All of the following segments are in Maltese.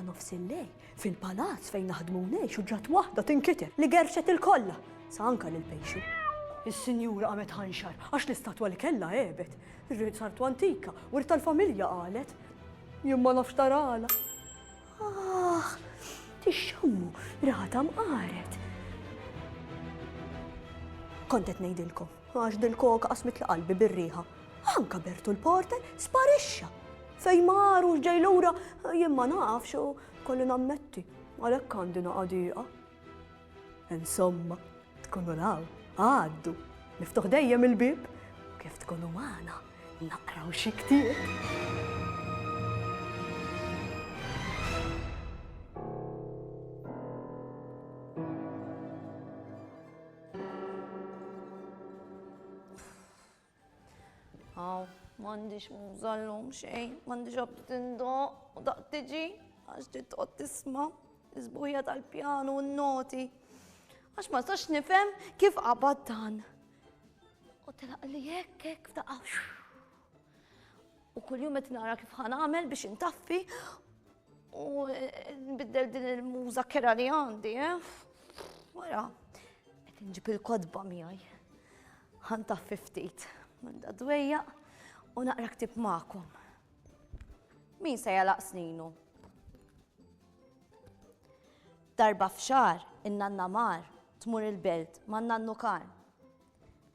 Ta' nofs il-lejl, fil-palazz fejn naħdmu u ngħixu ġrat waħda tinkiteb li gerfxet il-kollha, sa anka lil pejxu. Is-sinjura qamet ħanxar għax l-istatwa li kellha għebet. Irrid sartu antika, wirt tal-familja qalet. Jien ma nafx tarala. Ah, tixxammu, riħa mqaret. Kont qed ngħidilkom, għax dil-koka qasmitli qalbi bir-riħa. Anka Bertu l-porter sparixxa. Fejn mar u x'ġej lura jien ma nafx u kolli nammetti, għalhekk għandi naqa' dieqa. Insomma, tkunu law, għaddu, miftuħ dejjem il-bieb, kif tkunu magħna naqraw xi ktieb. Aw, m'għandix muża llum xejn, m'għandix aptit indoq u daq tiġi għax trid toqgħod tisma' l-isbuħija tal-pjanu u n-noti. Għax ma nistax nifhem kif qabad dan. U telaq li hekk hekk f'daqqa. U kuljum qed nara kif ħa nagħmel biex intaffi u nbiddel din il-muża kera li għandi, eh? Wara, qed inġib il-kotba miegħi. Ħa ntaffi ftit minn da dwejjaq u naqra ktieb magħkom. Min se jalaq sninu? Darba f'xahar in-nanna Mar tmur il-belt man-nannu Karm.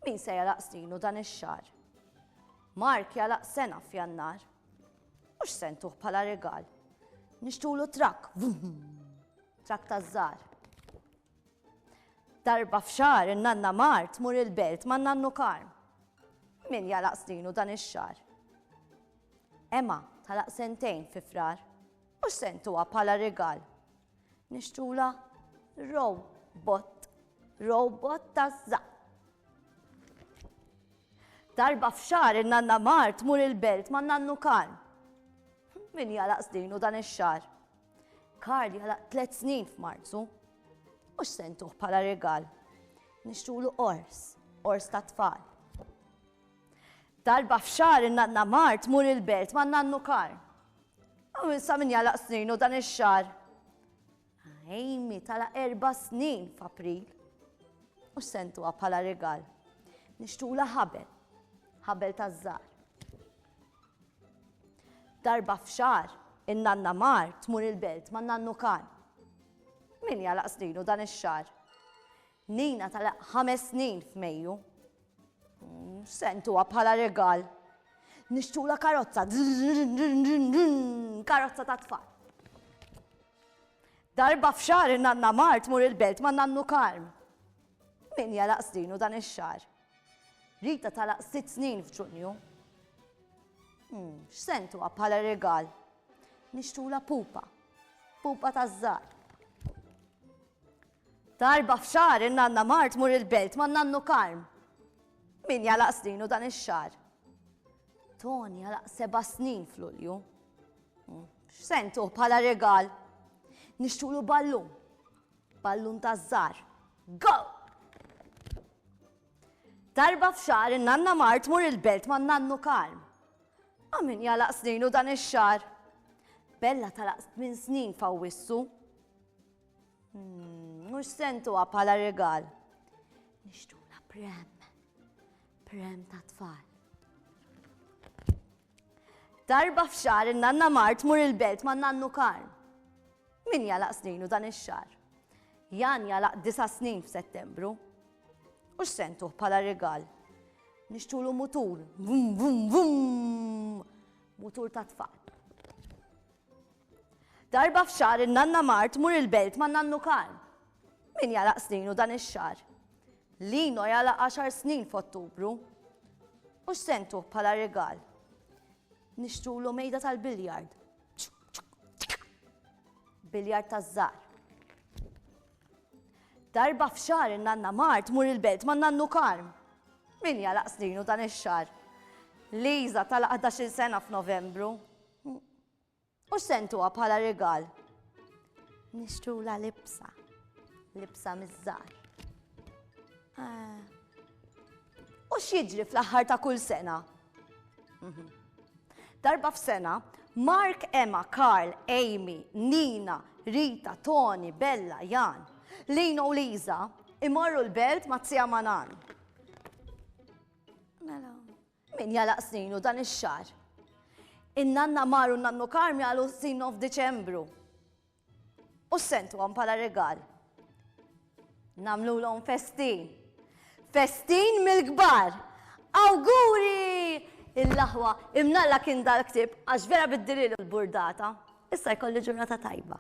Min se jalaq sninu dan ix-xahar? Mark jalaq sena f'Jannar. U x'se ntuh bħala rigal? Nixtulu trakk, trakk taż-żgħar. Darba f'xahar in-nanna Mar tmur il-belt man-nannu Karm. Min jalaq sninu dan ix-xahar? Emma talaq sentejn fi Frar. U x'se ntuha bħala rigal? Nixtrulha robot. Robot taż-żaqq. Darba f'xahar in-nanna Mar tmur il-belt man-nannu Karm. Min jalaq sninu dan ix-xahar? Karl jalaq tlet snin f'Marzu. U x'se ntuh bħala rigal? Nixtrulu ors, ors ta' tfal. Darba f'xahar in-nanna Mar tmur il-belt ma' nannu Karl. U issa min jalaq sninu dan ix-xahar? Amy tala erba' snin f'April. U x'se ntuha bħala rigal? Nixtrula ħabel, ħabel taż-żgħar. Darba f'xahar, in-nanna Mar tmur il-belt man-nannu Karl. Min jagħlaq sninu dan ix-xahar? Nina tagħlaq ħames snin f'Mejju. Mm, Sentuha bħala rigal. Nixtula karozza. Karozza ta' tfal. Darba f'xahar in-nanna Mar tmur il-belt man-nannu Karm. Min jalaq sninu dan ix-xahar? Rita tagħlaq sitt snin f'Ġunju. Hmm, x'sentuha bħala rigal? Nixtula pupa. Pupa taż-żgħar. Darba f'xahar in-nanna Mar tmur il-belt man-nannu Karm. Min jalaq sninu dan ix-xahar? Tony jalaq seba' snin f'Lulju. Hmm, x'sentuh bħala rigal? Nixtulu ballun. Ballun taż-żgħar. Go! Darba f'xahar in-nanna Mar tmur il-belt man-nannu Karm. Ma min jalaq sninu dan ix-xahar? Bella talaq tmien snin f'Awwissu. Hmm, mhux sentuha bħala rigal. Nixtula prem. Prem ta' tfal. Darba f'xahar in-nanna Mar tmur il-belt man-nannu Karm. Min jalaq sninu dan ix-xahar? Jan jalaq disa' snin f'Settembru. U x'sentuh bħala rigal? Nixtulu mutur. Vum, vum, vum! Mutur ta' tfal. Darba f'xahar in-nanna Mar tmur il-belt man-nannu Karm. Min jalaq sninu dan ix-xahar? Lino jagħlaq għaxar snin f'Ottubru. U x'se ntuh bħala rigal? Nixtrulu mejda tal-biljard. Biljard taż-żgħar. Darba f'xahar in-nanna Mar tmur il-belt man-nannu Karm. Min jagħlaq sninu dan ix-xahar? Liza tagħlaq 11-il sena f'Novembru. U x'sentuha bħala rigal? Nixtrula libsa. Libsa miż-żgħar. Ah. U x'jiġri fl-aħħar ta' kull sena? Mhm. Darba f'sena, Mark, Emma, Karl, Amy, Nina, Rita, Tony, Bella, Jan, Lino u Liza imorru l-belt ma' zija Manan. Mela, min jalaq sninu dan ix-xahar? In-nanna Maru u n-nannu Karm jagħlu sninu f'Diċembru. U sentuhom bħala rigal. Nagħmlulhom festin. Festin mill-kbar! Awguri! Il-laħwa, imnalla kien dal-ktieb għax vera biddililu l-burdata. Issa jkolli ġurnata tajba.